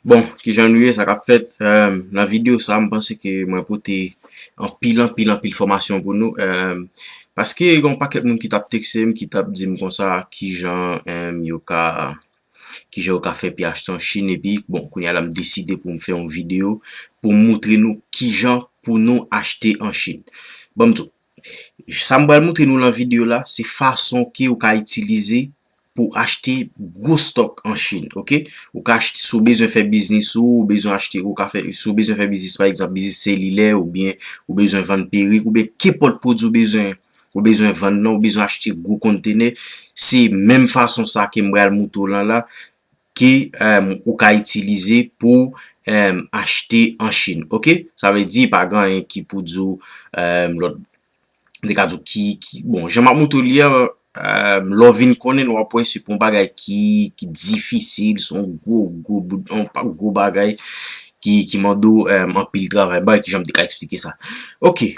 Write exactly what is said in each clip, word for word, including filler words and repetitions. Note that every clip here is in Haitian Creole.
Bon, kijan nou ye, sa k ap fèt? Em, nan videyo sa, m panse ke mwen pote anpil, anpil, anpil fòmasyon pou nou. Em, paske gen yon pakèt moun ki t ap tekste m, ki t ap di m konsa, kijan, em, yo ka, kijan yo ka fè pi achte an Chin. Epi, bon, kounye a la, m deside pou m fè yon videyo pou m moutre nou kijan pou nou achte an Chin. Ban m di w, sa m pral moutre nou nan videyo la, se fason ke ou ka itilize pou achte gwo stòk an Chin, oke? Ou ka achte, si w bezwen fè biznis ou, ou bezwen achte, ou ka fè, si w bezwen fè biznis, pa egzanp, biznis selilè, oubyen ou bezwen vann perik, oubyen kenpòt pwodui w bezwen, ou bezwen vann nan, ou bezwen achte gwo kontenè, se menm fason sa ke m pral moutre w lan la, ke, em, ou ka itilize pou, em, achte an Chin, oke? Sa vle di, pa gen anyen ki pou di w, em, lòt, m te ka di w ki, ki, bon, jan m ap moutre w li an, em, lè w vin konnen l, w ap wè se pa yon bagay ki, ki difisil, se yon gwo, gwo bout, yon pa, gwo bagay ki, ki mande w, em, anpil travay. Bagay kijan m te ka eksplike sa. Oke.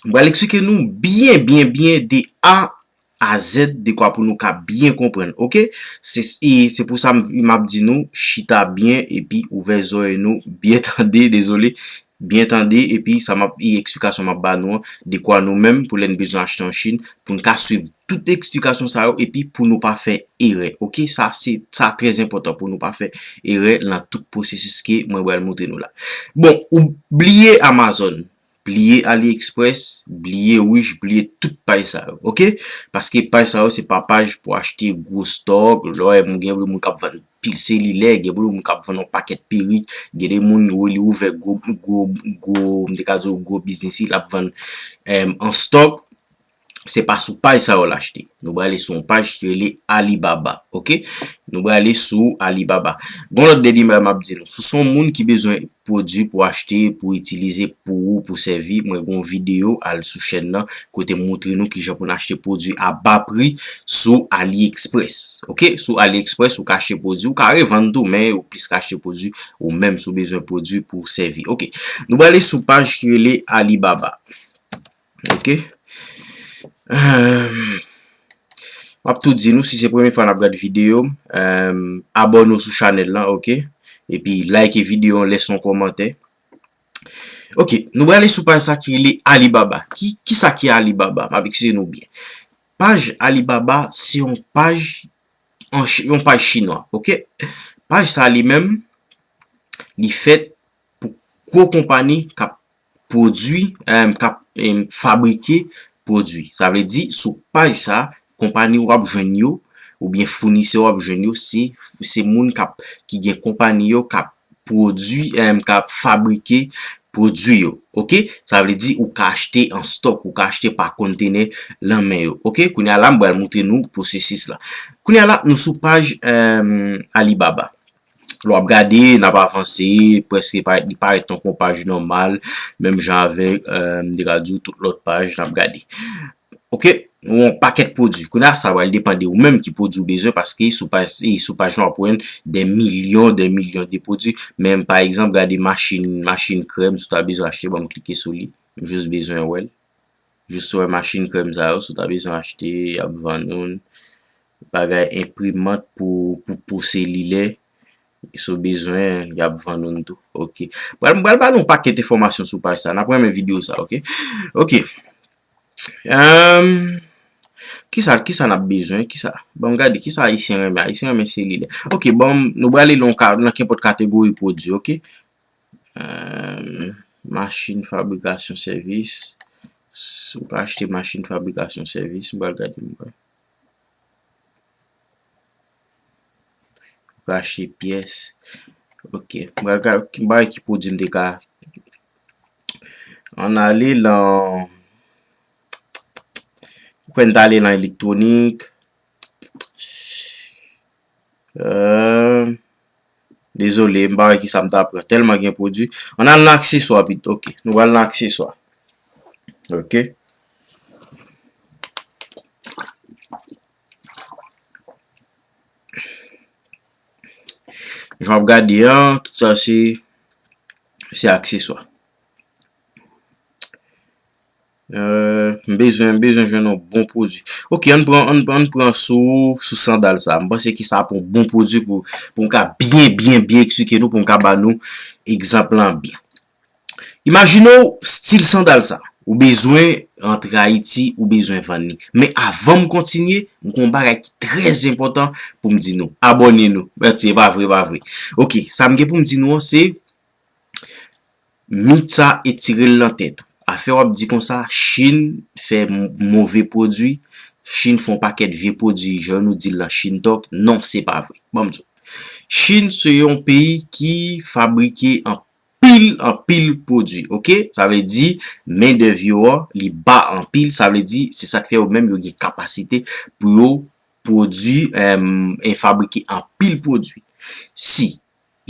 M pral eksplike nou byen, byen, byen de A a Z dekwa pou nou ka byen konprann, oke? Se, e se pou sa m, m ap di nou, chita byen epi ouvè zòrèy nou, byen tande, dezole, byen tande, epi sa m ap, e eksplikasyon m ap ba nou an, dekwa nou menm, pou lè n bezwen achte an Chin, pou n ka swiv tout eksplikasyon sa yo, epi pou nou pa fè erè, oke? Sa, se, sa trè enpòtan pou nou pa fè erè nan tout pwosesis ke mwen pral moutre nou la. Bon, ou bliye Amazon, bliye AliExpress, bliye Wish, bliye tout paj sa yo, oke? Paske paj sa yo se pa paj pou achte gwo stòk, lè w wè moun gen moun k ap vann pil selilè, gen moun k ap vann yon pakèt perik, gen de moun yo li ouvè gwo, gwo, gwo, m te ka di w gwo biznis, li ap vann, em, an stòk. Se pa sou paj sa yo l achte. Nou prale sou yon paj ki rele Alibaba, oke? Nou prale sou Alibaba. Gon lòt dènye bagay m ap di nou. Si w se yon moun ki bezwen pwodui pou achte, pou itilize, pou ou, pou sèvi, mwen gon videyo al sou chèn nan, kote m moutre nou kijan pou n achte pwodui a ba pri sou AliExpress, oke? Sou AliExpress, ou ka achte pwodui, ou ka revann tou, men ou plis ka achte pwodui ou menm si w bezwen pwodui pou sèvi, oke? Nou prale sou paj ki rele Alibaba. Oke. Em, m ap tou di nou, si se premye fwa n ap gade videyo m, em, abòne w sou chanèl lan, oke? Epi like videyo an, lèse yon kòmantè. Oke, nou prale sou paj sa ki rele Alibaba. Ki, kisa ki Alibaba? M ap eksplike nou byen. Paj Alibaba se yon paj an Ch-, yon paj chinwa, oke? Paj sa li menm, li fèt pou gwo konpani k ap pwodui, em, k ap, em, fabrike pwodui. Sa vle di, sou paj sa, konpani w ap jwenn yo, oubyen founisè w ap jwenn yo, se, se moun k ap, ki gen konpani yo k ap pwodui, em, k ap fabrike pwodui yo. Oke? Sa vle di, ou ka achte an stòk, ou ka achte pa kontenè lan men yo. Oke? Kounye a la, m pral moutre nou pwosesis la. Kounye a la, nou sou paj, em, Alibaba. Lè w ap gade, n ap avanse, prèske parèt, li parèt tankou yon paj nòmal, menm jan avèk, eh, m te ka di w tout lòt paj n ap gade. Oke, yon pakèt pwodui. Kounye a, sa pral depann de ou menm ki pwodui w bezwen, paske sou paj, sou paj lan w ap jwenn dè milyon, dè milyon de pwodui. Men, pa egzanp, gade machin, machin krèm, si w ta bezwen achte, ban m klike sou li. M jis bezwen wè l. Jis wè machin krèm sa yo, si w ta bezwen achte, y ap vann ou l. Bagay enprimant pou, pou, pou selilè, si w bezwen, y ap vann ou l tou. Oke. Pral, pral ba nou yon pakèt enfòmasyon sou paj sa. N ap renmen videyo sa, oke? Oke. Em, kisa, kisa n ap bezwen? Kisa? Ban m gade, kisa Ayisyen renmen? Ayisyen renmen selilè. Oke, bon, nou prale nan ka, nan kenpòt kategori pwodui, oke? Em, machin fabrikasyon sèvis. Si w ka achte machin fabrikasyon sèvis, m pral gade m wè. Ou ka achte pyès. Oke. M pral ka, m pa wè ki pwodui m te ka. Ann ale lan, ou kwè n t ale lan elektwonik. Euh, dezole, m pa wè kisa m ta pran. Tèlman gen pwodui. Ann al nan akseswa pito. Oke, nou pral nan akseswa. Oke. Jan w ap gade an, tout sa se, se akseswa. Euh, m bezwen, m bezwen jwenn yon bon pwodui. Ok, ann pran, ann, ann pran sou, sou sandal sa. M panse ki sa pou yon bon pwodui pou, pou m ka byen, byen, byen eksplike nou, pou m ka ba nou egzanp lan byen. Imajine w stil sandal sa. Ou bezwen rantre Ayiti, ou bezwen vann li. Men avan m kontinye, m gen yon bagay ki trè enpòtan pou m di nou. Abòne nou. Manti, e pa vre, e pa vre. Ok, sa m gen pou m di nou an, se mit sa etire l nan tèt ou. Afè w ap di konsa, Chin fè m-, move pwodui, Chin fè yon pakèt vye pwodui, jan nou di l nan Chin Talk. Non, se pa vre. Ban m di w. Chin se yon peyi ki fabrike anpil, anpil pwodui, ok? Sa vle di, mendèv yo an, li ba anpil, sa vle di, se sa k fè yo menm, yo gen kapasite pou yo pwodui, em, e fabrike anpil pwodui. Si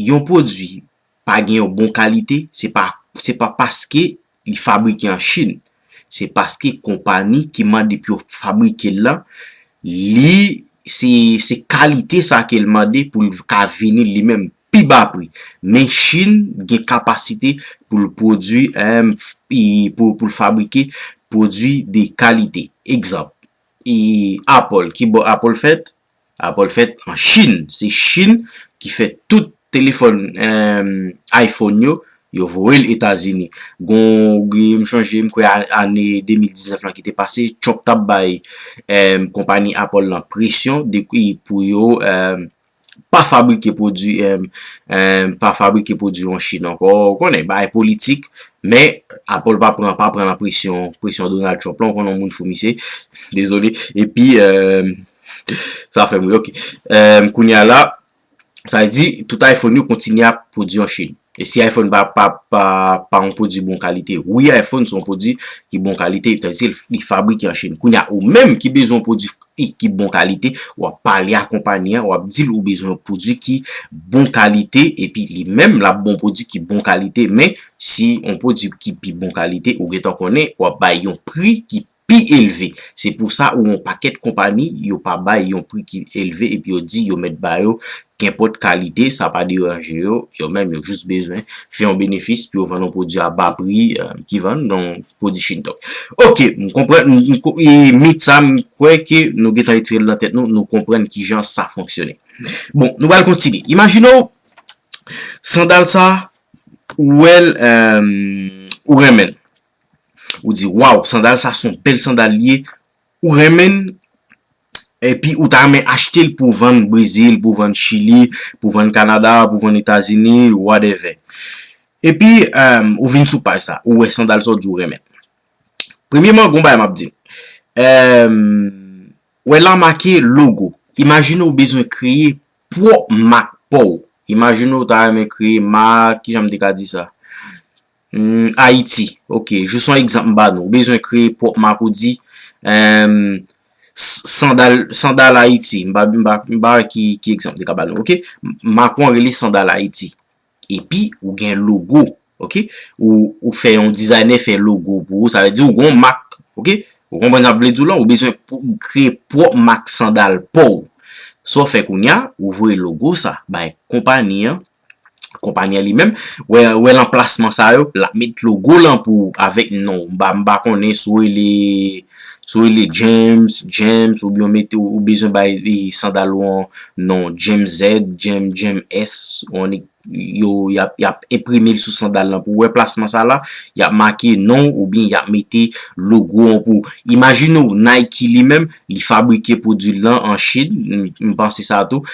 yon pwodui pa gen yon bon kalite, se pa, se pa paske li fabrike an Chin. Se paske konpani ki mande pou yo fabrike l lan, li, se, se kalite sa ke l mande pou l ka vini li menm pi ba pri. Men Chin gen kapasite pou l pwodui, em, e pou, pou l fabrike pwodui de kalite. Egzanp, e Apple, ki bò Apple fèt? Apple fèt an Chin. Se Chin ki fè tout telefòn, em, iPhone yo, yo voye l Etazini. Gon, gen, m chonje, m kwè a-, ane de mil diznèf lan ki te pase, Trump t ap bay, em, konpayi Apple lan presyon de, pou yo, em, pa fabrike pwodui, em, em, pa fabrike pwodui an Chin ankò. Ou konnen, bagay politik, men Apple pa pran, pa pran nan presyon, presyon Donald Trump lan, ou konnen yon moun fou misye. Dezole. Epi, em, sa fè m ri, ok. Em, kounye a la, sa vle di, tout iPhone yo kontinye ap pwodui an Chin. E si iPhone pa, pa, pa, pa yon pwodui bon kalite? Wi, iPhone se yon pwodui ki bon kalite, sa vle di, li fabrike an Chin. Kounye a, ou menm ki bezwen yon pwodui ki, ki bon kalite, w ap pale a konpayi an, w ap di l ou bezwen yon pwodui ki bon kalite, epi li menm, l ap ba w yon pwodui ki bon kalite, men si yon pwodui ki pi bon kalite, ou gentan konnen, w ap bay yon pri ki pi elve. Se pou sa ou yon pakèt konpayi, yo pa bay yon pri ki elve epi yo di yo mèt ba yo kenpòt kalite, sa pa deranje yo, yo menm yo jis bezwen fè yon benefis pou yo vann yon pwodui a ba pri, eh, ki vann, yon pwodui Chin Talk. Ok, m konprann, m, m ko-, e mit sa, m kwè ke nou gentan retire l nan tèt nou, nou konprann kijan sa fonksyone. Bon, nou pral kontinye. Imajine w, sandal sa, ou wè l, eh, ou renmen l. Ou di, waw, sandal sa se yon bèl sandal li ye. Ou renmen l, epi ou ta renmen achte l pou vann Brezil, pou vann Chili, pou vann Kanada, pou vann Etazini, whatever. Epi, eh, ou vin sou paj sa, ou wè sandal sa, ou di ou renmen l. Premyèman, gon bagay m ap di w. Eh, wè la make logo. Imajine w bezwen kreye pwòp mak pa w. Imajine w ta renmen kreye mak, kijan m te ka di sa? Hmm, Ayiti. Ok, jis yon egzanp m ba nou. Ou bezwen kreye pwòp mak ou di, em, s-, sandal, sandal Ayiti. M ba, m ba, m ba ki, ki egzanp m te ka ba nou. Ok, mak ou an rele sandal Ayiti. Epi, ou gen logo. Ok, ou, ou fè yon dizayner fè logo pou ou. Sa vle di ou gen yon mak. Ok, ou konprann sa m vle di w lan? Ou bezwen pou, kreye pwòp mak sandal pa w. Sa w fè kounye a, ou voye logo sa bay konpayi an. Konpayi an li menm, wè, wè lan plasman sa yo, l ap met logo lan pou ou avèk non w. M pa, m pa konnen si w rele, si w rele James, James, oubyen w mete, ou bezwen bay, e, sandal ou an non James Z, James, James S, ou annik, yo, y ap, y ap enprime l sou sandal lan. Pou w wè plasman sa la, y ap make non w oubyen y ap mete logo an pou ou. Imajine w Nike li menm, li fabrike pwodui l lan an Chin, m, m panse sa tou.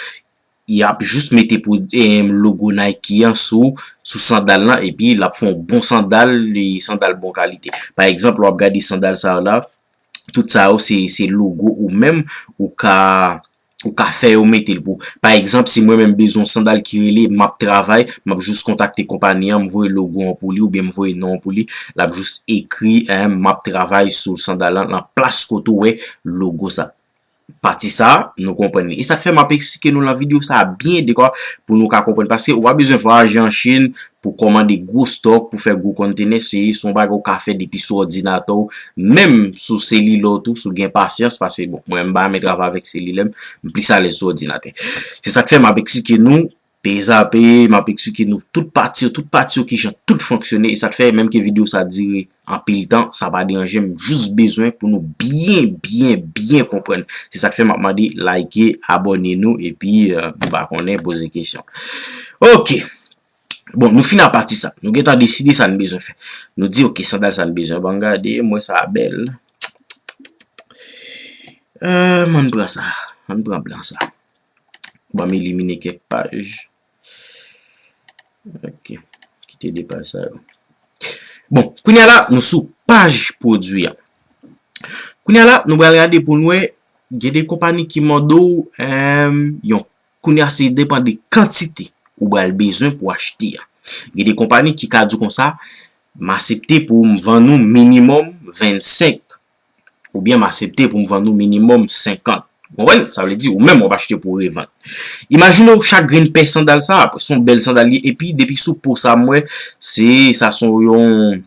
Y ap jis mete pou, em, logo Nike an sou, sou sandal lan, epi l ap fè yon bon sandal, e sandal bon kalite. Pa egzanp, w ap gade sandal sa yo la, tout sa yo se, se logo ou menm, ou ka, ou ka fè yo mete l pou. Pa egzanp, si mwen menm bezwen yon sandal ki rele M ap travay, m ap jis kontakte konpayi an, m voye logo an pou li, oubyen m voye non an pou li, l ap jis ekri, em, M ap travay sou sandal lan, lan plas kote w wè logo sa. Pati sa, nou konprann li. E sa k fè m ap eksplike nou lan videyo sa a byen dekwa pou nou ka konprann. Paske ou pa bezwen vwayaje an Chin pou kòmande gwo stòk, pou fè gwo konntenè. Se, se yon bagay ou ka fè depi sou òdinatè w, menm sou selilè w tou, si w gen pasyans. Paske, bon, mwen, m pa renmen travay avèk selilè m, m plis alèz sou òdinatè. Se sa k fè m ap eksplike nou Peze a pe, m ap eksplike nou tout pati yo, tout pati yo, kijan tout fonksyone, e sa k fè, menm ke videyo sa dire anpil tan, sa pa deranje m, m jis bezwen pou nou byen, byen, byen konprann. Se sa k fè m ap mande like, abòne nou, epi, euh, nou pa konnen, poze kesyon. Ok. Bon, nou fin ak pati sa. Nou gentan deside sa nou bezwen fè. Nou di, ok, sandal sa nou bezwen. Ban m gade, m wè sa bèl. Euh, m ann pran sa. Ann pran blan sa. Ban m elimine kèk paj. Ok. Kite de paj sa yo. Bon, kounye a la, nou sou paj pwodui a. Kounye a la, nou pral gade pou n wè, gen de konpani ki mande w, em, yon, kounye a se depann de kantite ou pral bezwen pou achte a. Gen de konpani ki ka di w konsa, m aksepte pou m vann ou minimòm vennsenk, oubyen m aksepte pou m vann ou minimòm senkant. Ou konprann? Sa vle di, ou menm w ap achte pou revann. Imajine w chak grenn pè sandal sa, se yon bèl sandal li, epi depi sou po sa m wè, se, sa se yon,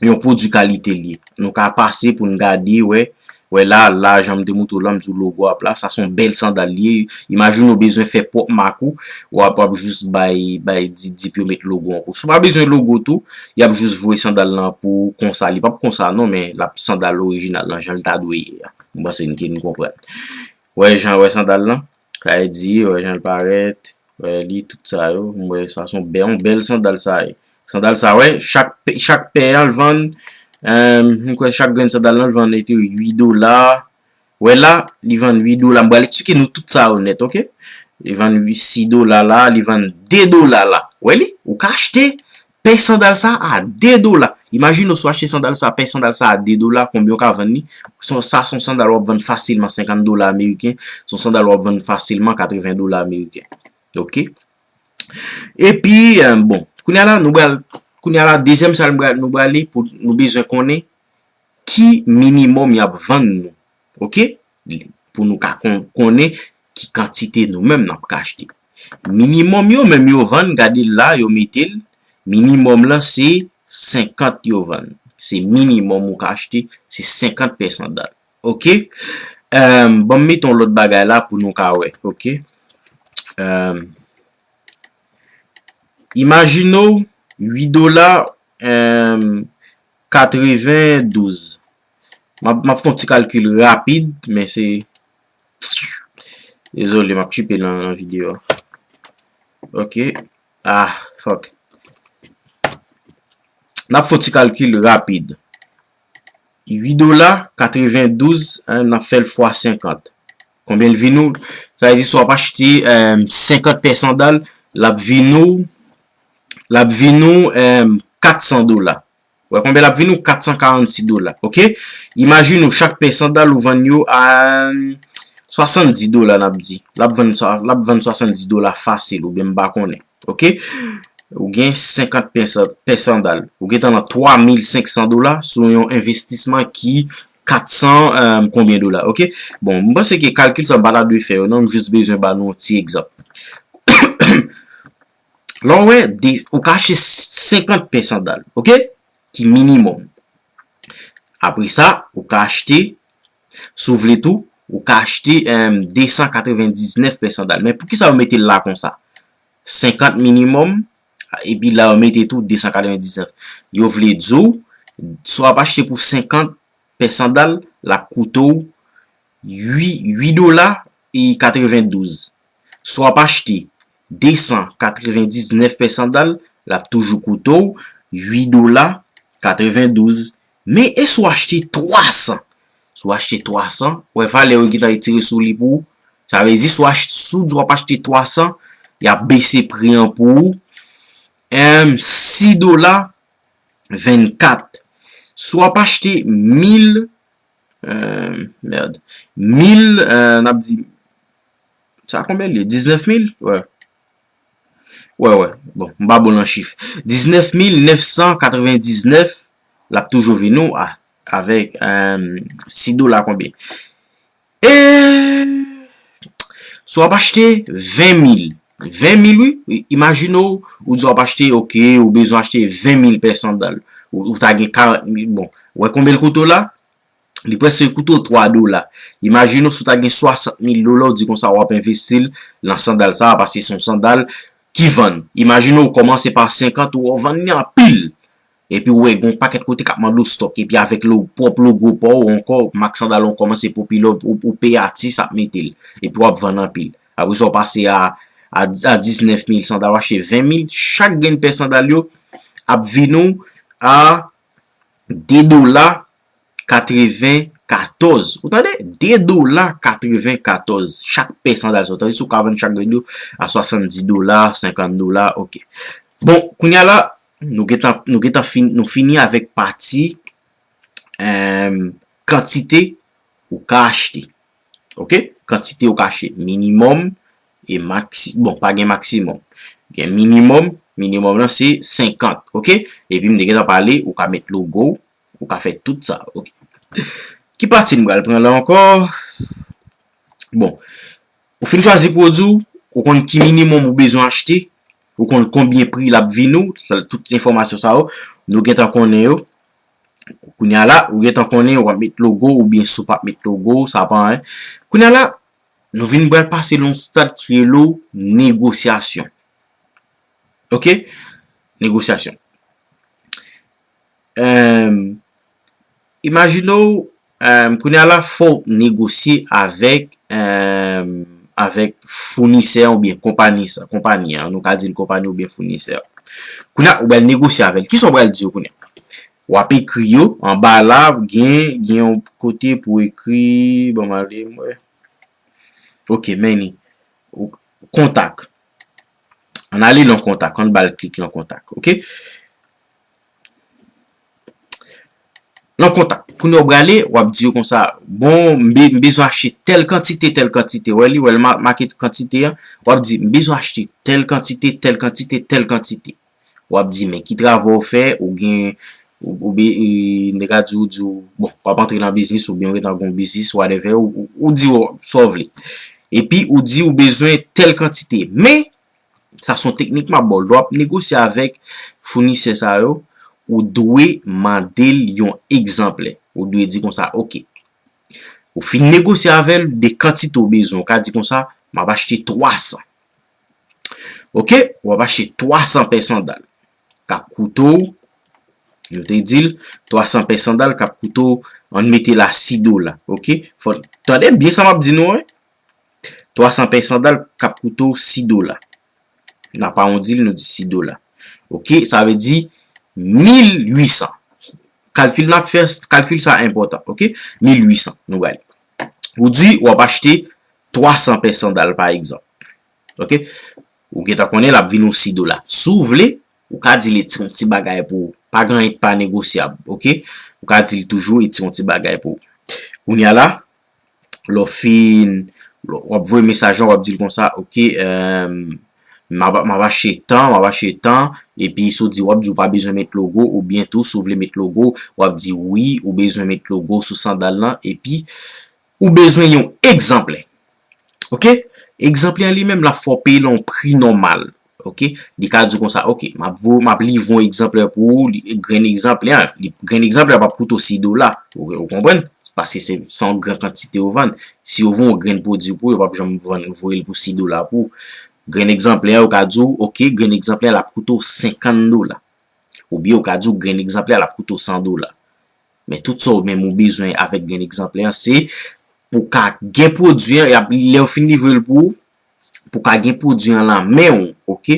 yon pwodui kalite li ye. Nou ka pase pou n gade, wè, wè la, la, jan m te montre w la, m di w logo ap la, sa se yon bèl sandal li ye. Imajine w bezwen fè pwòp mak ou, w ap, w ap jis bay, bay di, di pou yo met logo an pou. Si w pa bezwen logo tou, y ap jis voye sandal lan pou konsa. Li p ap konsa non, men l ap sandal orijinal lan, jan l ta dwe ye a. M panse n, ke n konprann. Wè jan, wè sandal lan. Sa vle di, wè jan l parèt. Wè li, tout sa yo. M wè sa se yon bèl, yon bèl sandal sa ye. Sandal sa, wè, chak, pe- chak pè an l vann, em, m kwè chak grenn sandal lan l vann ete uit dola. Wè la, li vann uit dola. M pral eksplike nou tout sa yo nèt, ok? Li vann uit, sis dola la, li vann de dola la. Wè li? Ou ka achte pè sandal sa a de dola. Imajine w si w achte sandal sa, pè sandal sa a de dola, konbyen w ka vann li? Sa, sa se yon sandal w ap vann fasilman senkant dola ameriken. Se yon sandal w ap vann fasilman katreven dola ameriken. Ok? Epi, eh, bon, kounye a la, nou pral, kounye a la, dezyèm sa nou pral, nou prale pou nou bezwen konnen ki minimòm y ap vann nou. Ok? Pou nou ka kon- konnen ki kantite nou menm n ap ka achte. Minimòm yo menm yo vann, gade l la, yo mete l, minimòm lan se senkant yo vann. Se minimòm ou ka achte, se senkant pè sandal. Ok? Eh, ban m mete yon lòt bagay la pou nou ka wè. Ok? Eh, imajine w uit dola, eh, katrevendouz. M ap, m ap fè yon ti kalkil rapid, men se, dezole, m ap tchipe nan, nan videyo a. Ok. Ah, fuck. N ap fè yon ti kalkil rapid. Uit dola, katrevendouz, en, n ap fè l fwa senkant. Konbyen l vin ou? Sa vle di, si w ap achte, eh, senkant pè sandal, l ap vin ou, l ap vin ou, eh, kat san dola. Wè konbyen l ap vin ou? Kat san karannsis dola. Ok? Imajine w, chak pè sandal ou vann yo a swasanndis dola, n ap di. L ap vann, l ap vann swasanndis dola fasil, oubyen m pa konnen. Ok? Ou gen senkant pè san- pè sandal. Ou gentan nan twa mil senk san dola sou yon envestisman ki kat san, eh, konbyen dola. Ok? Bon, m panse ke kalkil sa m pa ta dwe fè yo, non, m jis bezwen ba nou yon ti egzanp. Lè w wè, de- ou ka achte senkant pè sandal, ok? Ki minimòm. Apre sa, ou ka achte, si w vle tou, ou ka achte, em, de san katrevendiznèf pè sandal. Men poukisa yo mete l la konsa? Senkant minimòm, epi la yo mete tou de san katrevendiznèf. Yo vle di w, si w ap achte pou senkant pè sandal, l ap koute w uit, uit dola e katrevendouz. Si w ap achte de san katrevendiznèf pè sandal, l ap toujou koute w uit dola katrevendouz. Men e si w achte twa san? Si w achte twa san, wè valè yo gentan retire sou li pou ou. Sa vle di, si w achte, si w di w ap achte twa san, y ap bese pri an pou ou. Em, sis dola vennkat. Si w ap achte mil, eh, mèd, mil, eh, n ap di, sa konbyen l ye? Diznèf mil? Wè. Wè, wè. Bon, m pa bon nan chif. Diznèf mil nèf san katrevendiznèf, l ap toujou vin ou a, avèk, eh, sis dola konbyen? E si w ap achte ven mil, ven mil wi, i- imajine w, ou di w ap achte, ok, ou bezwen achte ven mil pè sandal, ou, ou ta gen karant mil, bon, wè konbyen l koute w la? Li prèske koute w twa dola. Imajine w si w ta gen swasant mil dola, ou di konsa w ap envesti l nan sandal sa a, paske se yon sandal ki vann. Imajine w kòmanse pa senkant, ou vann li anpil. Epi w wè gen yon pakèt kote k ap mande w stòk. Epi avèk lo, pwòp logo pa w ankò, mak sandal ou kòmanse popilè, ou, ou peye atis ap mete l. Epi w ap vann anpil. Apre sa, w pase a, a, a diznèf mil sandal, w achte ven mil. Chak grenn pè sandal yo ap vin ou a de dola katrevenkatòz. Ou tande? De dola katrevenkatòz. Chak pè sandal sa. Tandis ou ka vann chak grenn yo a swasanndis dola, senkant dola. Ok. Bon, kounye a la, nou gentan, nou gentan fin, nou fini avèk pati, em, kantite ou ka achte. Ok? Kantite ou ka achte. Minimòm e maksi-, bon, pa gen maksimòm. Gen minimòm, minimòm lan se senkant. Ok? Epi m te gentan pale, ou ka met logo w, ou ka fè tout sa. Ok. Ki pati m pral pran la ankò? Bon, ou fin chwazi pwodui w, ou konn ki minimòm ou bezwen achte, ou konn konbyen pri l ap vin ou, sa, tout enfòmasyon sa yo, nou gentan konnen yo. Kounye a la, ou gentan konnen, w ap met logo oubyen si w p ap met logo, sa pa anyen. Kounye a la, nou vin pral pase l yon stad ki rele w negosyasyon. Ok? Negosyasyon. Em, imajine w, em, kounye a la, fò w negosye avèk, em, avèk founisè oubyen konpani sa, konpani an, nou ka di l konpani oubyen founisè. Kounye a, ou pral negosye avè l. Kisa w pral di yo kounye a? W ap ekri yo, anba la, gen, gen yon kote pou ekri, bon, m ale, m wè. Ok, men ni. Ou, kontak. Ann ale lan kontak, ann ba l klik lan kontak, ok? Lan kontak. Kounye a w prale, w ap di yo konsa, bon, m be-, m bezwen achte tèl kantite, tèl kantite. Wè li, wè l ma-, make kantite an. W ap di, m bezwen achte tèl kantite, tèl kantite, tèl kantite. W ap di, men ki travay ou fè, ou gen, ou, ou be-, e, nèg la di ou, di ou, bon, w ap antre nan biznis, oubyen ou gentan gen yon biznis, whatever, ou, ou, ou di w sa w vle. Epi, ou di ou bezwen tèl kantite. Men, sa se yon teknik m ap ba w. Lè w ap negosye avèk founisè sa yo, ou dwe mande l yon egzanplè. Ou dwe di konsa, ok. Ou fin negosye avè l de kantite w bezwen. Ou ka di konsa, m ap achte twa san. Ok? W ap achte twa san pè sandal. K ap koute w, nou te di l, twa san pè sandal k ap koute w, ann mete l a sis dola. Ok? Fò, tande byen sa m ap di nou, wi. Twa san pè sandal k ap koute w sis dola. N ap awondi l, nou di sis dola. Ok, sa vle di mil uit san. Kalkil n ap fè, kalkil sa enpòtan, ok? Mil uit san, nou pral. Ou di w ap achte twa san pè sandal, pa egzanp. Ok? Ou gentan konnen l ap vin yon sis dola. Si w vle, ou ka di l etire yon ti bagay pou ou. Pa gen anyen k pa negosyab, ok? Ou ka di l toujou etire yon ti bagay pou ou. Kounye a la, lè w fin, lè w ap voye mesaj lan, w ap di l konsa, ok, em, m ap, m ap achte tan, m ap achte tan, epi si w di, w ap di w pa bezwen met logo, oubyen tou, si w vle met logo, w ap di wi, ou bezwen met logo sou sandal lan, epi ou bezwen yon egzanplè. Ok? Egzanplè an li menm, l ap fè w peye l yon pri nòmal. Ok? Li ka di w konsa, ok, m ap vo-, m ap livre yon egzanplè pou ou, li, grenn egzanplè an, li, grenn egzanplè an p ap koute w sis dola. Ou, ou konprann? Paske se, se yon gran kantite yo vann. Si yo vann yon grenn pwodui pou ou, yo p ap janm vann, voye l pou sis dola pou ou. Grenn egzanplè an, yo ka di w, ok, grenn egzanplè an, l ap koute w senkant dola. Oubyen yo ka di w, grenn egzanplè an, l ap koute w san dola. Men tout sa w menm ou bezwen avèk grenn egzanplè an, se pou w ka gen pwodui an, y ap, lè yo fin livre l pou ou, pou w ka gen pwodui an lan men w, ok?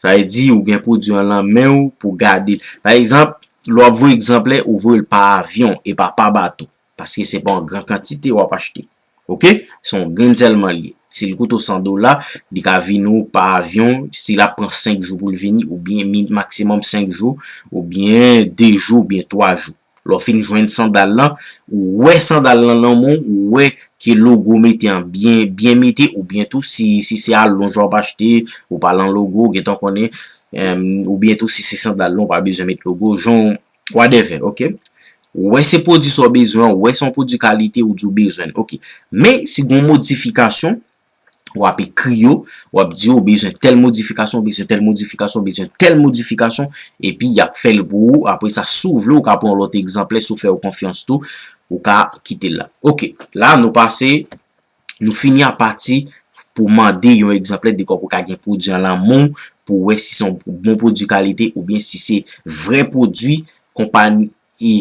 Sa vle di ou gen pwodui an lan men w pou w gade. Pa egzanp, lè w ap voye egzanplè, ou voye l pa avyon e pa pa bato. Paske se pa yon gran kantite w ap achte. Ok? Se yon grenn sèlman l ye. Si l koute w san dola, li ka vin ou pa avyon, si l ap pran senk jou pou l vini, oubyen mi-, maksimòm senk jou, oubyen de jou, oubyen twa jou. Lè w fin jwenn sandal lan, ou wè sandal lan nan men w, ou wè ke logo mete an byen, byen mete, oubyen tou si, si se alonj w ap achte, ou pa lan logo, ou gentan konnen, em, oubyen tou si se sandal lan, ou pa bezwen met logo, jan, whatever, ok? Ou wè se pwodui sa w bezwen, ou wè se yon pwodui kalite, ou di w bezwen l, ok. Men, si gen yon modifikasyon, w ap ekri yo, w ap di yo, ou bezwen tèl modifikasyon, ou bezwen tèl modifikasyon, ou bezwen tèl modifikasyon, epi y ap fè l pou ou. Apre sa, si w vle, ou ka pran yon lòt egzanplè, si w fè yo konfyans tou, ou ka kite l la. Ok, la, nou pase, nou fini a pati pou mande yon egzanplè de kòman pou w ka gen pwodui an lan men w, pou wè si se yon bon pwodui kalite oubyen si se vrè pwodui konpayi,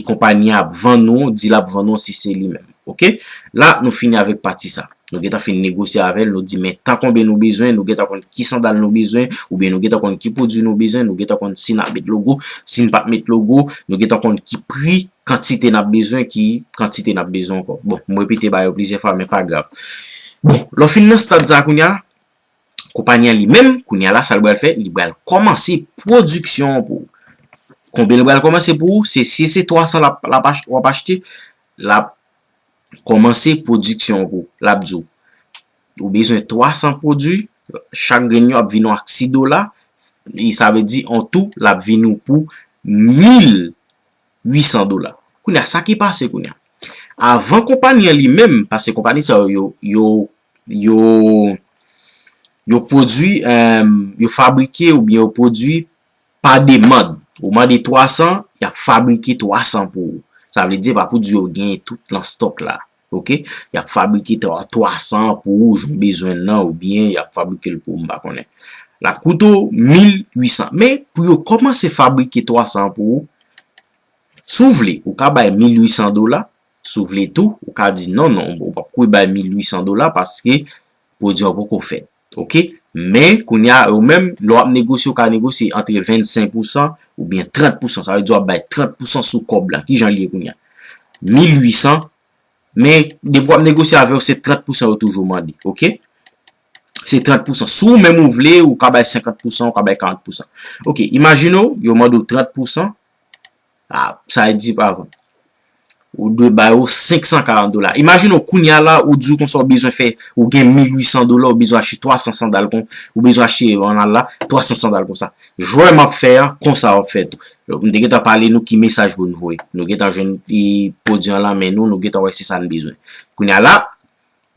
konpayi a ap vann ou, di l ap vann ou si se li menm. Oke? La, nou fini avèk pati sa. Nou gentan fin negosye avè l, nou di men tan konbyen nou bezwen, nou gentan konn ki sandal nou bezwen, oubyen nou gentan konn ki pwodui nou bezwen, nou gentan konn si n ap met logo, si n p ap met logo, nou gentan konn ki pri, kantite n ap bezwen, ki kantite n ap bezwen ankò. Bon, m repete ba yo plizyè fwa, men pa grav. Bon, lè w fin nan stad sa kounye a, konpayi an li menm, kounye a la, sa l pral fè, li pral kòmanse pwodiksyon an pou ou. Konbyen l pral kòmanse pou ou? Se, si se twa san l ap, l ap ach-, w ap achte, l ap kòmanse pwodiksyon an pou ou. L ap di w, ou bezwen twa san pwodui, chak grenn yo ap vin w ak sis dola, e sa vle di, an tou, l ap vin ou pou mil uit san dola. Kounye a, sa ki pase kounye a? Avan konpayi an li menm, paske konpayi sa yo, yo, yo, yo, yo pwodui, em, yo fabrike oubyen yo pwodui pa demann. Ou mande twa san, y ap fabrike twa san pou ou. Sa vle di, pa pou di yo genyen tout nan stòk la. Oke? Y ap fabrike twa, twa san pou ou, jan w bezwen l nan, oubyen y ap fabrike l pou ou, m pa konnen. L ap koute w mil uit san. Men, pou yo kòmanse fabrike twa san pou ou, si w vle, ou ka bay mil uit san dola. Si w vle tou, ou ka di non, non, ou p ap kwe bay mil uit san dola paske pwodui an poko fèt. Oke? Men, kounye a, ou menm, lè w ap negosye, ou ka negosye antre vennsenk pousan oubyen trant pousan. Sa vle di w ap bay trant pousan sou kòb la. Kijan l ye kounye a? Mil uit san, men depi w ap negosye avè w, se trant pousan yo toujou mande. Oke? Se trant pousan. Si w menm ou vle, ou ka bay senkant pousan, ou ka bay karant pousan. Oke, imajine w, yo mande w trant pousan, a, sa e di pa avan. Ou dwe ba yo senk san karant dola. Imajine w kounye a la, ou di w konsa ou bezwen fè, ou gen mil uit san dola, ou bezwen achte twa san sandal kon, ou bezwen achte, ann al la, twa san sandal konsa. Jwè m ap fè a, konsa w ap fè tou. M te gentan pale nou ki mesaj pou n voye. Nou gentan jwenn, e, pwodui an lan men nou, nou gentan wè se sa n bezwen. Kounye a la,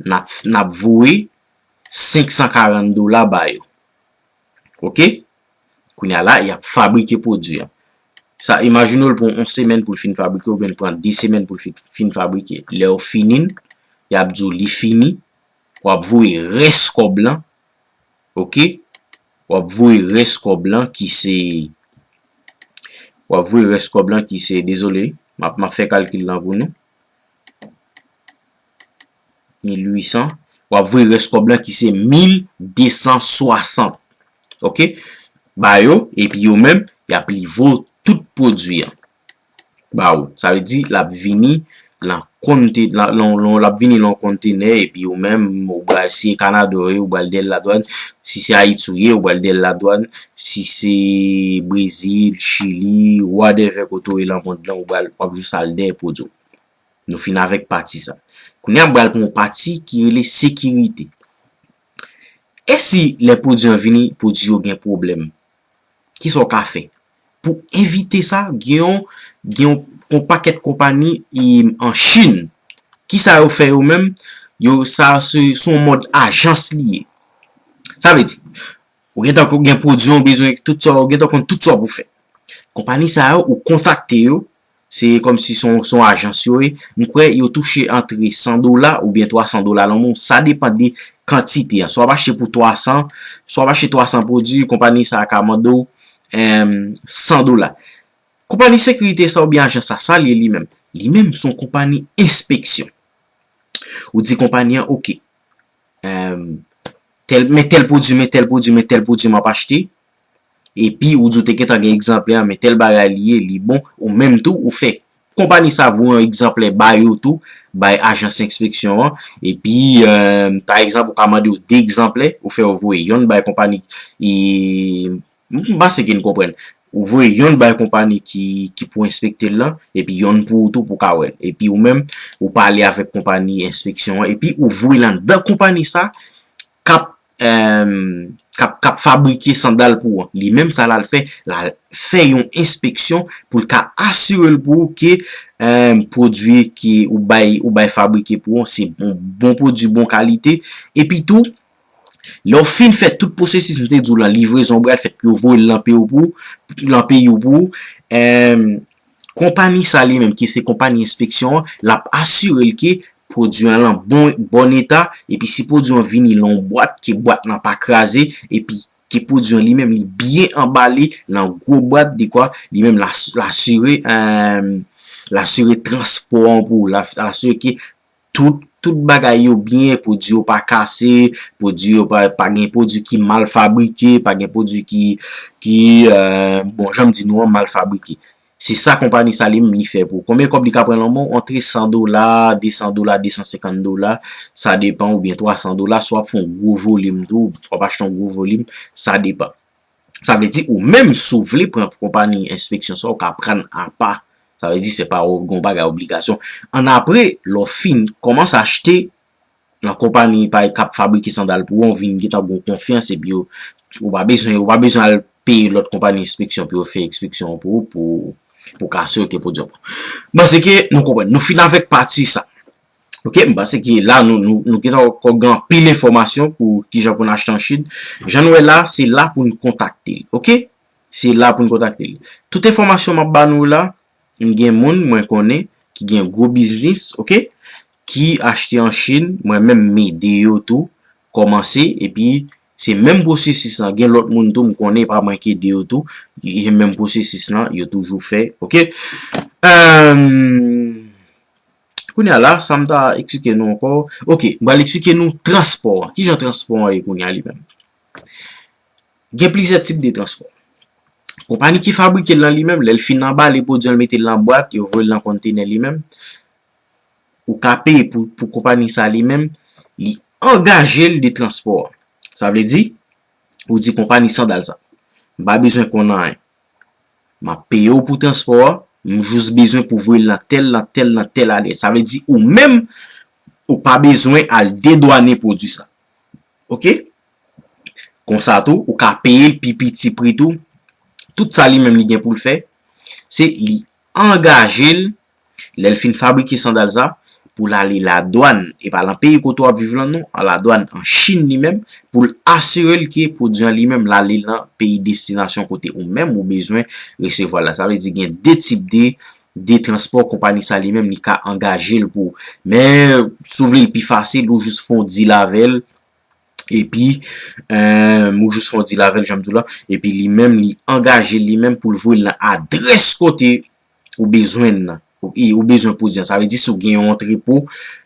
n ap, n ap voye senk san karant dola ba yo. Oke? Kounye a la, y ap fabrike pwodui an. Sa, imajine w l pran yon semèn pou l fin fabrike, oubyen l pran de semèn pou l fin, fin fabrike. Lè yo fini l, y ap di w li fini, w ap voye rès kòb lan, oke? W ap voye rès kòb lan ki se, w ap voye rès kòb lan ki se, dezole, m ap, m ap fè kalkil lan pou nou. Mil uit san. W ap voye rès kòb lan ki se mil de san swasant. Oke? Ba yo, epi yo menm, y ap livre w tout pwodui an ba ou. Sa vle di, l ap vini lan konte-, lan, lan, lan, l ap vini lan kontenè, epi ou menm, ou pral, si se Kanada w ye, ou pral dèyè ladwàn, si se Ayiti w ye, ou pral dèyè ladwàn, si se Brezil, Chili, whatever kote w ye lan mond lan, ou pral, w ap jis al dèyè pwodui w. Nou fin avèk pati sa. Kounye a, m pral pran yon pati ki rele sekirite. E si lè pwodui an vini, pwodui yo gen pwoblèm? Kisa w ka fè? Pou evite sa, gen yon, gen yon, yon pakèt konpayi, e, an Chin. Kisa yo fè yo menm? Yo, sa, se, se yon mòd ajans li ye. Sa vle di, ou gentan gen pwodui an, ou bezwen tout sa, ou gentan konn tout sa pou fè. Konpayi sa yo, ou kontakte yo, se kòmsi se yon, se yon ajans yo ye. M kwè yo touche antre san dola oubyen twa san dola lan men w. Sa depann de kantite a. Si w ap achte pou twa san, si w ap achte twa san pwodui, konpayi sa a ka mande w, em, san dola. Konpayi sekirite sa oubyen ajans sa, sa l ye li menm? Li menm se yon konpayi enspeksyon. Ou di konpayi an, oke, em, tèl, men tèl pwodui, men tèl pwodui, men tèl pwodui m ap achte. Epi ou di w te gentan gen egzanplè an, men tèl bagay li ye, li bon, ou menm tou, ou fè konpayi sa voye yon egzanplè ba yo tou, bay ajans enspeksyon an. Epi, em, pa egzanp, ou ka mande yo de egzanplè, ou fè yo voye yonn bay konpayi, e, m panse ke n konprann. Ou voye yonn bay konpayi ki, ki pou enspekte l lan, epi yonn pou ou tou pou w ka wè l. Epi ou menm, ou pale avèk konpayi enspeksyon an, epi ou voye l anndan konpayi sa, k ap, em, k ap, k ap fabrike sandal pou ou an. Li menm sa l al fè, l al fè yon enspeksyon pou l ka asire l pou ou ke, em, pwodui ke ou bay, ou bay fabrike pou ou an, se bon, bon pwodui, bon kalite. Epi tou, lè w fin fè tout pwosesis m te di w lan, livrezon pral fèt, yo voye l lan peyi w pou, lan peyi w pou, em, konpayi sa li menm, ki se konpayi enspeksyon an, l ap asire l ke pwodui an lan bon, bon eta, epi si pwodui an vini lan yon bwat, ke bwat lan pa kraze, epi ke pwodui an li menm, li byen anbale nan gwo bwat, dekwa, li menm l a, l asire, eh, l asire transpò an pou ou, l a, l asire ke tout, tout bagay yo byen, pwodui yo pa kase, pwodui yo pa, pa gen pwodui ki mal fabrike, pa gen pwodui ki, ki, eh, bon, jan m di nou an, mal fabrike. Se sa konpani sa li menm li fè pou ou. Konbyen kòb li ka pran nan men w? Antre san dola, de san dola, de san senkant dola, sa depann, oubyen twa san dola, si w ap fè yon gwo volim tou, w ap achte yon gwo volim, sa depann. Sa vle di ou menm si w vle pran konpani enspeksyon sa, ou ka pran apa. Sa vle di se pa yon bagay obligasyon. Annapre, lè w fin kòmanse achte, nan konpani pa k ap fabrike sandal pou ou, ou vin gentan gen konfyans epi yo, ou pa bezwen, ou pa bezwen al peye lòt konpani enspeksyon pou yo fè enspeksyon pou ou, pou, pou ka asire ke pwodui an bon. M panse ke nou konprann. Nou fin avèk pati sa. Ok, m panse ke la nou, nou, nou gentan gen anpil enfòmasyon pou kijan pou n achte an Chin. Jan nou wè la, se la pou n kontakte l. Ok? Se la pou n kontakte l. Tout enfòmasyon m ap ba nou la, m gen moun mwen konnen ki gen gwo biznis, ok, ki achte an Chin, mwen menm m ede yo tou kòmanse, epi se menm pwosesis lan, gen lòt moun tou m konnen, pa mwen ki ede yo tou, e menm pwosesis lan yo toujou fè, ok. Em, kounye a la, sa m ta eksplike nou ankò, ok, m pral eksplike nou transpò an. Kijan transpò an ye kounye a li menm? Gen plizyè tip de transpò. Konpani ki fabrike l lan li menm, lè l fin anbale pwodui an, l mete l nan bwat, yo voye l nan kontenè li menm, ou ka peye pou, pou konpani sa li menm, li angaje l de transpò a. Sa vle di, ou di konpani sandal sa, m pa bezwen konn anyen. M ap peye w pou transpò a, m jis bezwen pou voye l nan tèl, nan tèl, nan tèl adrès. Sa vle di ou menm, ou pa bezwen al dedwane pwodui sa. Ok? Konsa tou, ou ka peye l pi piti pri tou. Tout sa li menm li gen pou l fè, se li angaje l, lè l fin fabrike sandal sa, pou l ale ladwàn, e pa lan peyi kote w ap viv lan non, an ladwàn an Chin li menm, pou l asire l ke pwodui an li menm l ale lan peyi destinasyon kote ou menm ou bezwen resevwa l la. Sa vle di gen de tip de, de transpò konpani sa li menm li ka angaje l pou ou. Men, si w vle l pi fasil, ou jis fè yon deal avè l, epi, eh, ou jis fè yon deal avè l, jan m di w la, epi li menm, li angaje l li menm pou l voye l nan adrès kote ou bezwen l nan. Ou, e, ou bezwen pwodui an. Sa vle di si w gen yon antrepo,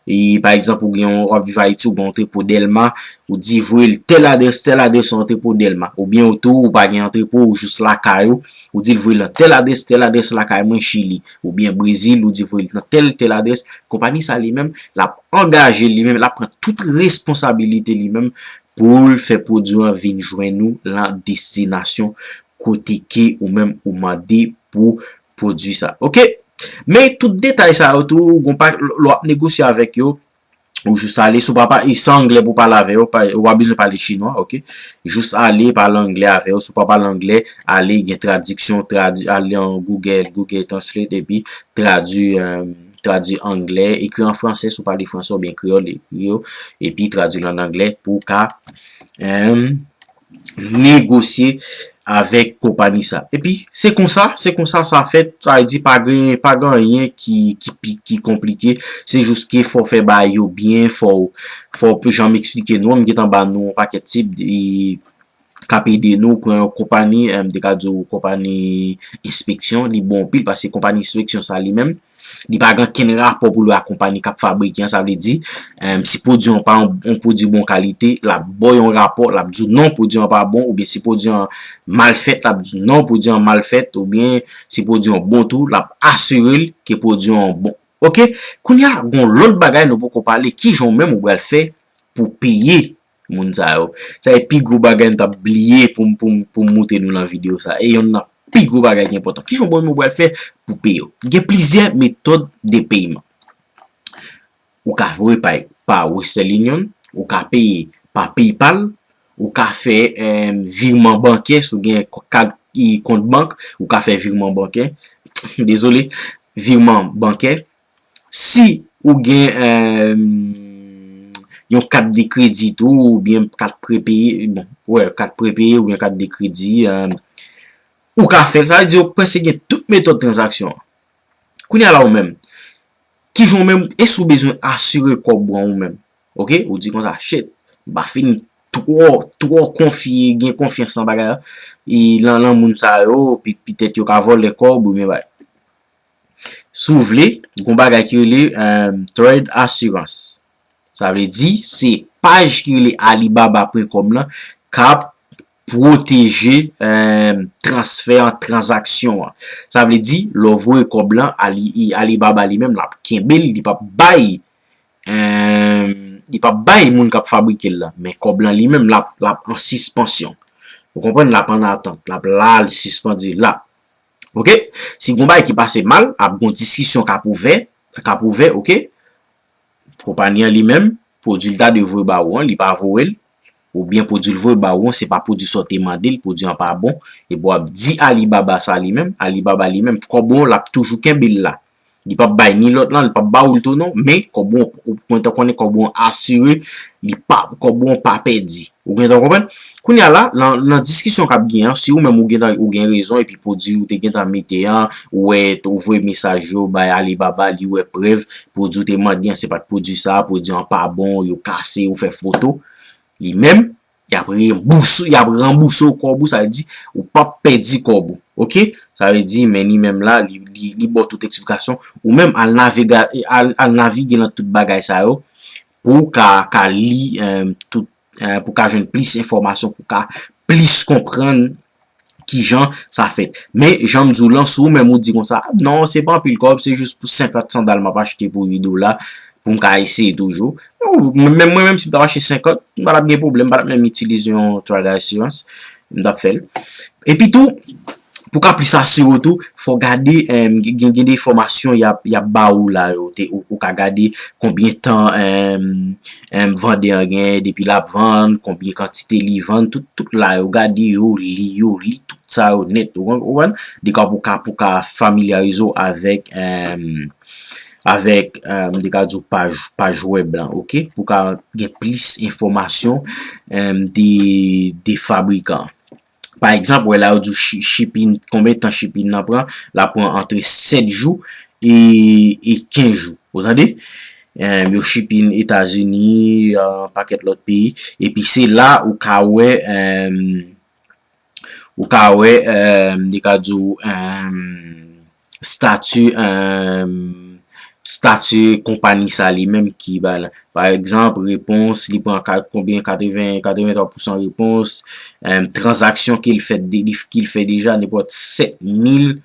e, pa egzanp, ou gen yon, w ap viv Ayiti, ou gen yon antrepo Dèlma, ou di voye l tèl adrès, tèl adrès yon antrepo Dèlma. Oubyen ou tou, ou pa gen antrepo, ou jis lakay ou, ou di l voye l nan tèl adrès, tèl adrès lakay mwen Chili. Oubyen Brezil, ou di voye l nan tèl, tèl adrès. Konpani sa li menm, l ap angaje l li menm, l ap pran tout responsabilite li menm pou l fè pwodui an vin jwenn ou lan destinasyon kote ke ou menm ou mande pou pwodui sa. Ok? Men tout detay sa yo tou, ou gon pa, lè w ap negosye avèk yo, ou jis ale, si w pa, pa, e se anglè pou pale avè yo, pa, ou pa bezwen pale chinwa, ok? Jis ale, pale anglè avè yo, si w pa pale anglè, ale, gen tradiksyon, tradi-, ale an Google, Google Translate, epi tradui, eh, tradui anglè, ekri an fransè, si w pale fransè oubyen kreyòl, ekri yo, epi tradui l an anglè pou w ka, eh, negosye avèk konpani sa. Epi, se konsa, se konsa sa fèt, sa vle di pa gen, pa gen anyen ki, ki pi, ki konplike, se jis ke fò w fè bagay yo byen, fò w, fò w, jan m eksplike nou, m gentan ba nou yon pakèt tip, e, k ap ede nou, pran yon konpani, eh, m te ka di w konpani enspeksyon, li bon anpil, paske konpani enspeksyon sa li menm, li pa gen okenn rapò pou l wè ak konpani k ap fabrike an, sa vle di, em, si pwodui an pa yon, yon pwodui bon kalite, l ap ba w yon rapò, l ap di w non, pwodui an pa bon, oubyen si pwodui an mal fèt, l ap di w non, pwodui an mal fèt, oubyen si pwodui an bon tou, l ap asire l ke pwodui an bon. Ok? Kounye a, gon lòt bagay nou poko pale, kijan w menm ou pral fè pou peye moun sa yo. Sa e pi gwo bagay m t ap bliye pou m, pou m, pou m montre nou nan videyo sa. E yonn nan pi gwo bagay ki enpòtan. Kijan w menm ou pral fè pou peye yo? Gen plizyè metòd de peyman. Ou ka voye pa, pa Western Union, ou ka peye pa PayPal, ou ka fè, eh, virman bankè, si w gen k-, kat, i, kont bank, ou ka fè virman bankè. Dezole, virman bankè. Si ou gen, eh, yon kat de kredi tou, oubyen kat prepeye, bon, wè, kat prepeye oubyen kat de kredi, eh, ou ka fè l. Sa vle di yo prèske gen tout metòd tranzaksyon an. Kounye a la ou menm, kijan ou menm, èske ou bezwen asire kòb ou an ou menm? Ok? Ou di konsa, shit, m pa fin twò, twò konfye, gen konfyans nan bagay la, e nan, nan moun sa yo, pi-, pitèt yo ka vòlè kòb oubyen bagay. Si w vle, gon bagay ki rele, eh, Trade Assurance. Sa vle di, se paj ki rele Alibaba pwen kòm lan k ap pwoteje, eh, transfè an, tranzaksyon an. Sa vle di, lè w voye kòb lan, Ali, Alibaba li menm, l ap kenbe l, li p ap bay, eh, li p ap bay moun k ap fabrike l lan. Men kòb lan li menm, l ap, l ap an sispansyon. Ou konprann? L ap an atant. L ap la, l sispann la. Oke? Si gon bagay ki pase mal, ap gon diskisyon k ap ouvè, k ap ouvè, oke? Konpayi an li menm, pwodui l ta dwe voye ba ou an, li pa voye l, oubyen pwodui l voye ba ou an, se pa pwodui sa w te mande l, pwodui an pa bon, epi w ap di Alibaba sa li menm, Alibaba li menm, kòb ou an, l ap toujou kenbe l la. Li p ap bay ni lòt lan, li p ap ba ou l tou non, men kòb ou an, ou gentan konnen kòb ou an asire, li pa, kòb ou an pa pèdi. Ou gentan konprann? Kounye a la, nan, nan diskisyon k ap gen an, si ou menm ou gentan, ou gen rezon, epi pwodui ou te gentan mete an, ou wè, ou voye mesaj yo bay Alibaba, li wè prèv, pwodui ou te mande an, se pa t pwodui sa, pwodui an pa bon, yo kase, ou fè foto, li menm, y ap ranbouse, y ap ranbouse w kòb ou, sa vle di, ou p ap pèdi kòb ou, oke? Sa vle di, men li menm la, li, li, li ba w tout eksplikasyon, ou menm al naviga-, al, al navige nan tout bagay sa yo, pou w ka, ka li, eh, tout, eh, pou w ka jwenn plis enfòmasyon, pou w ka plis konprann kijan sa fèt. Men, jan m di w lan, si w menm ou di konsa, "Non, se pa anpil kòb, se jis pou senkant sandal m ap achte pou uit dola, pou m ka eseye toujou." Menm mwen menm, si m t ap achte senkant, m pa t ap gen pwoblèm, m pa t ap menm itilize yon Trade Assurance, m t ap fè l. Epi tou, pou ka plis asire w tou, fò w gade, em, gen, gen de enfòmasyon y ap, y ap ba ou la yo. Te, ou, ou ka gade konbyen tan, em, em, vandè an gen depi l ap vann, konbyen kantite li vann, tout, tout la yo, gade yo, li yo, li tout sa yo nèt, ou konprann? Dekwa pou ka, pou ka familyarize w avèk, em, avèk, em, dekwa di w paj, paj wèb lan, oke? Pou ka gen plis enfòmasyon, em, de, de fabrikan. Pa egzanp, wè la yo di w shi-, shipping, konbyen tan shipping nan pran, l ap pran antre sèt jou e, e kenz jou. Ou tande? Em, yo shipping Etazini, yon pakèt lòt peyi. Epi se la ou ka wè, em, ou ka wè, em, li ka di w, em, stati, em, stati konpayi sa li menm ki ba la. Pa egzanp, repons, li pran ka-, konbyen, katreven, katreven twa pousan repons, em, tranzaksyon ke l fè de-, li, ke l fè deja, nenpòt sèt mil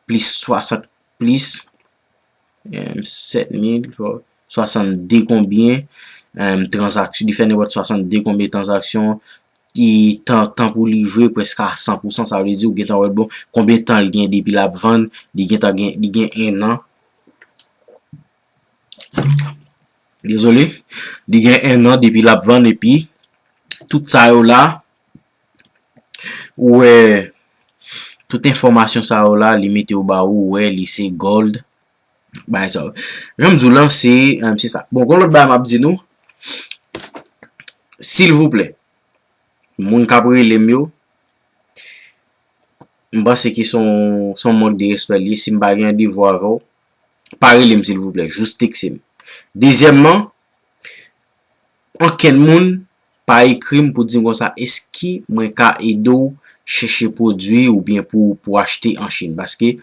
plis swasant plis, em, sèt mil, fò, swasannde konbyen, em, tranzaksyon, li fè nenpòt swasannde konbyen tranzaksyon, ki tan, tan pou livre prèske a san pousan, sa vle di ou gentan wè, bon, konbyen tan l gen depi l ap vann, li gentan gen, li gen en an. Dezole, li gen en an depi l ap vann, epi tout sa yo la, ou wè, tout enfòmasyon sa yo la, li mete yo ba ou, ou wè, li se gold, bagay sa yo. Jan m di w lan, se, em, se sa. Bon, gon lòt bagay m ap di nou, silvouplè, moun k ap rele m yo, m panse ke se yon, se yon mank de respè l ye. Si m pa gen randevou avè w, pa rele m, silvouplè. Jis tekse m. Dezyèmman, ankenn moun pa ekri m pou di m konsa, èske mwen ka ede w chèche pwodui oubyen pou, pou achte an Chin? Paske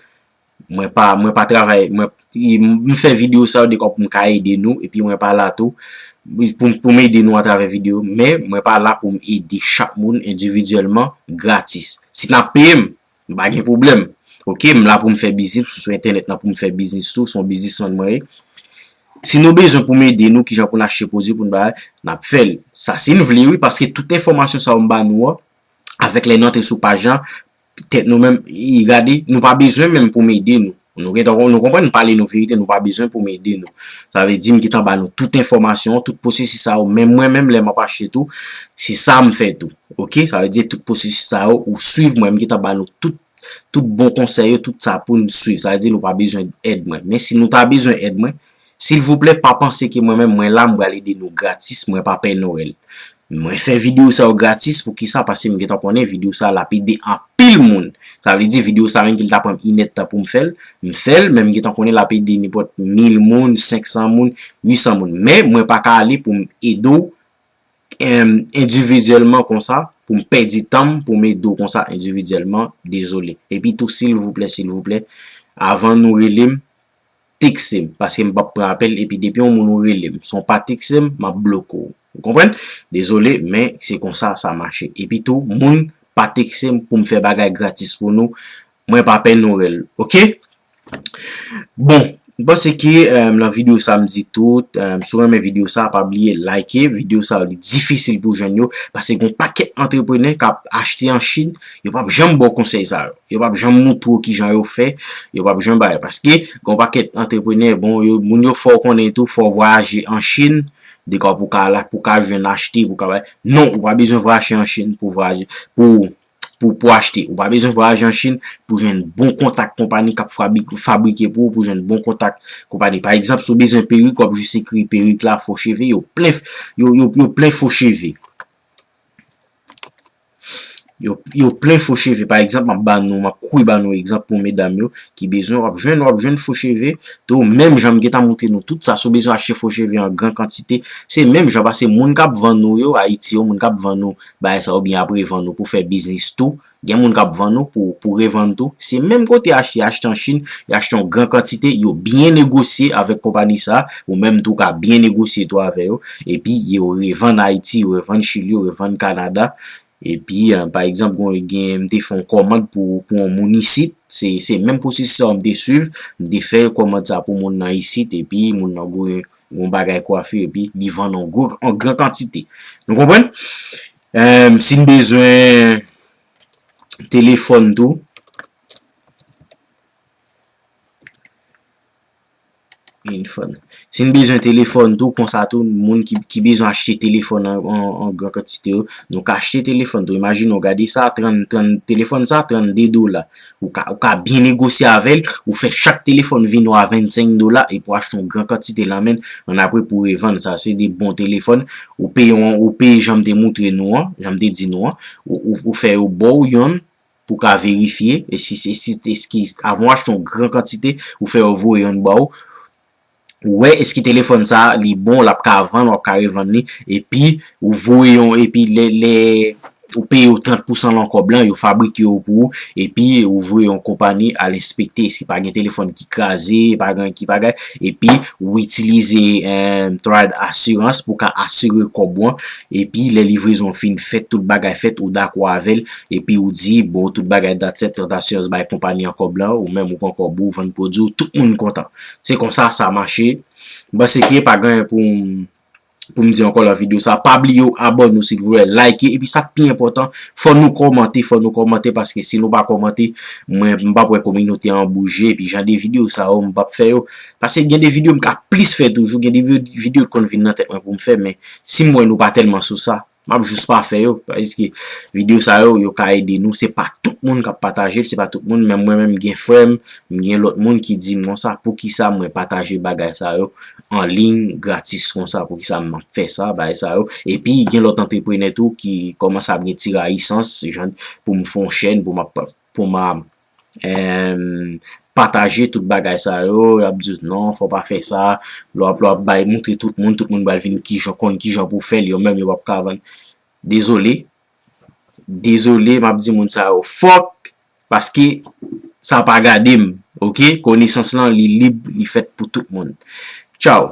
mwen pa, mwen pa travay, mwen, m fè videyo sa yo dekò pou m ka ede nou, epi mwen pa la tou pou, pou m ede nou atravè videyo, men mwen pa la pou m ede chak moun endividyèlman gratis. Si n ap peye m, m pa gen pwoblèm. Oke, m la pou m fè biznis, m sou, sou entènèt lan pou m fè biznis tou, se yon biznismann mwen ye. Si nou bezwen pou m ede nou, kijan pou n achte pwodui, pou n bay, n ap fè l. Sa, si n vle, wi, paske tout enfòmasyon sa yo m ba nou an, avèk lè n antre sou paj lan, tèt nou menm, e gade, nou pa bezwen menm pou m ede nou. Nou gentan, nou konprann, m pale nou verite, nou pa bezwen pou m ede nou. Sa vle di, m gentan ba nou tout enfòmasyon, tout pwosesis sa yo, menm mwen menm, lè m ap achte tou, se sa m fè tou. Oke? Sa vle di, tout pwosesis sa yo, ou swiv mwen, m gentan ba nou tout, tout bon konsèy yo, tout sa pou n swiv. Sa vle di, nou pa bezwen èd mwen. Men si nou ta bezwen èd mwen, silvouplè, pa panse ke mwen menm, mwen la, m pral ede nou gratis, mwen pa Pè Nwèl. Mwen fè videyo sa yo gratis, poukisa? Paske m gentan konnen videyo sa l ap ede anpil moun. Sa vle di videyo sa menm ki l ta pran m inèdtan pou m fè l, m fè l, men m gentan konnen l ap ede nenpòt mil moun, senk san moun, uit san moun. Men mwen pa ka ale pou m ede w em, endividyèlman konsa, pou m pèdi tan m, pou m ede w konsa endividyèlman, dezole. Epi tou, silvouplè, silvouplè, avan nou rele m, tekse m, paske m p ap pran apèl, epi depi yon moun ou rele m, si w pa tekse m, m ap bloke w. Ou konprann? Dezole, men se konsa sa mache. Epi tou, moun pa tekse m pou m fè bagay gratis pou nou, mwen pa pè nou rèl, oke? Bon, m panse ke, em, nan videyo sa m di tout, em, si w renmen videyo sa, pa bliye like videyo sa, li difisil pou jwenn yo, paske gen yon pakèt antreprenè k ap achte an Chin, yo p ap janm ba w konsèy sa yo. Yo p ap janm moutre w kijan yo fè, yo p ap janm bay. Paske gen yon pakèt antreprenè, bon, yo, moun yo fè w konnen tou, fò w vwayaje an Chin, dekò pou ka la, pou ka jwenn achte, pou ka bay. Non, ou pa bezwen vwayaje an Chin pou vwayaje, pou, pou, pou achte. Ou pa bezwen vwayaje an Chin pou jwenn bon kontak konpani k ap fabri-, fabrike pou ou, pou jwenn bon kontak konpani. Pa egzanp, si w bezwen perik, w ap jis ekri perik la, fo cheve, yo plen, yo, yo, yo plen fo cheve. Yo, yo plen fo cheve. Pa egzanp, m ap ba nou, m ap kwi ba nou egzanp pou medam yo ki bezwen, w ap jwenn, w ap jwenn fo cheve tou, menm jan m gentan montre nou tout sa, si w bezwen achte fo cheve an gran kantite, se menm jan, paske moun k ap vann nou yo, Ayiti yo, moun k ap vann nou bagay sa, oubyen ap revann nou pou fè biznis tou, gen moun k ap vann nou pou, pou revann tou, se menm kote achte, achte an Chin, y achte yon gran kantite, yo byen negosye avèk konpani sa, ou menm tou ka byen negosye tou avè yo, epi yo revann Ayiti, yo revann Chili, yo revann Kanada, epi, eh, pa egzanp, gen, gen, m te fè yon kòmand pou, pou yon moun isit. Se, se menm pwosesis sa m te swiv. M te fè kòmand sa pou moun nan isit, epi moun nan gen, gen yon bagay kwafi, epi li vann an gwo, an gran kantite. Nou konprann? Em, si n bezwen telefòn tou, Info. Si n bezwen telefòn tou, konsa tou, moun ki, ki bezwen achte telefòn an, an, an gran kantite yo, nou ka achte telefòn tou. Imajine w gade sa, trant, trant, telefòn sa, trannde dola. Ou ka, ou ka byen negosye avè l, ou fè chak telefòn vin ou a vennsenk dola, epi w achte yon gran kantite lan men, annapre pou revann. Sa se de bon telefòn. Ou peye yon, ou peye jan m te moutre nou an, jan m te di nou an, ou, ou, ou fè yo ba w yonn, pou ka verifye, e si, si, si, eski, avan w achte yon gran kantite, ou fè yo voye yonn ba w, ou wè eski telefòn sa a, li bon, l ap ka vann, w ap ka revann li, epi ou voye yon, epi lè, lè ou peye yo trant pousan lan kòb lan, yo fabrike yo pou ou, epi ou voye yon konpani al enspekte, eski pa gen telefòn ki kraze, pa gen ki bagay, epi ou itilize, eh, Thrive Assurance pou ka asire kòb ou an, epi lè livrezon fin fèt, tout bagay fèt, ou dakò avè l, epi ou di, bon, tout bagay dat sèt, Thrive Assurance bay konpani an kòb lan, ou menm ou pran kòb ou, vann pwodui w, tout moun kontan. Se konsa sa mache. M panse ke pa gen pou m, pou m di ankò lan videyo sa. Pa bliye w abòne w, silvouplè, like, epi sa k pi enpòtan, fò nou kòmante, fò nou kòmante, paske si nou pa kòmante, mwen, m p ap wè kominote an bouje, epi jan de videyo sa yo, m p ap fè yo. Paske gen de videyo m ka plis fè toujou, gen de vi-, videyo k konn vin nan tèt mwen pou m fè, men si m wè nou pa tèlman sou sa, m ap jis pa fè yo. Paske videyo sa yo, yo ka ede nou. Se pa tout moun k ap pataje l, se pa tout moun. Men mwen menm, gen frè m, m gen lòt moun ki di m konsa, poukisa mwen pataje bagay sa yo an liy gratis konsa? Poukisa m ap fè sa, bagay sa yo? Epi, gen lòt antreprenè tou ki kòmanse ap gen ti rayisans, jan pou m fè yon chèn, pou m ap, pou m ap em, pataje tout bagay sa yo, y ap di w, non, fò w pa fè sa, lè w ap, lè w ap bay, moutre tout moun, tout moun pral vin kijan, konn kijan pou fè l, yo menm yo p ap ka vann. Dezole, dezole, m ap di moun sa yo, fòk, paske sa pa gade m, oke? Konesans lan, li lib, li fèt pou tout moun. Tchaw.